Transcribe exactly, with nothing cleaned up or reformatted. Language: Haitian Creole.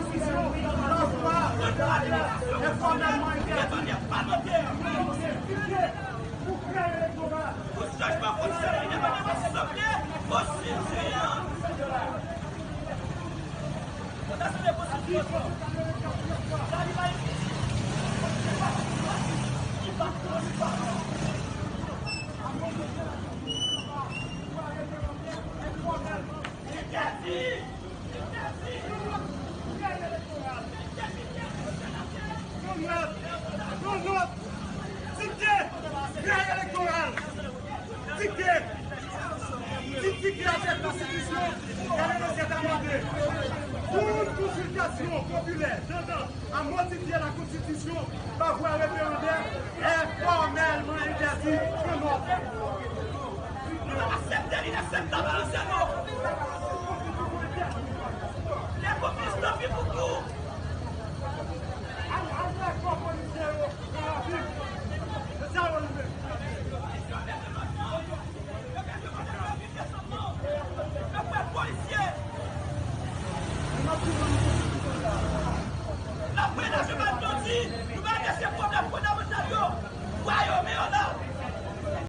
Konstitisyon, pa vwa, èk fòmèlman entèdi. Pou kreye elektoral. Pou chanjman konstitisyon, konstitisyon. Yon nòt, yon nòt, dikte, règ elektoral, dikte, dikte avèk konstitisyon, gade nan sèt amande. Tout konsiltasyon popilè tandan a modifye la konstitisyon pa vwa referandè è fòmèlman entèdi, yon nòt. Nou aksepte, li inakseptab.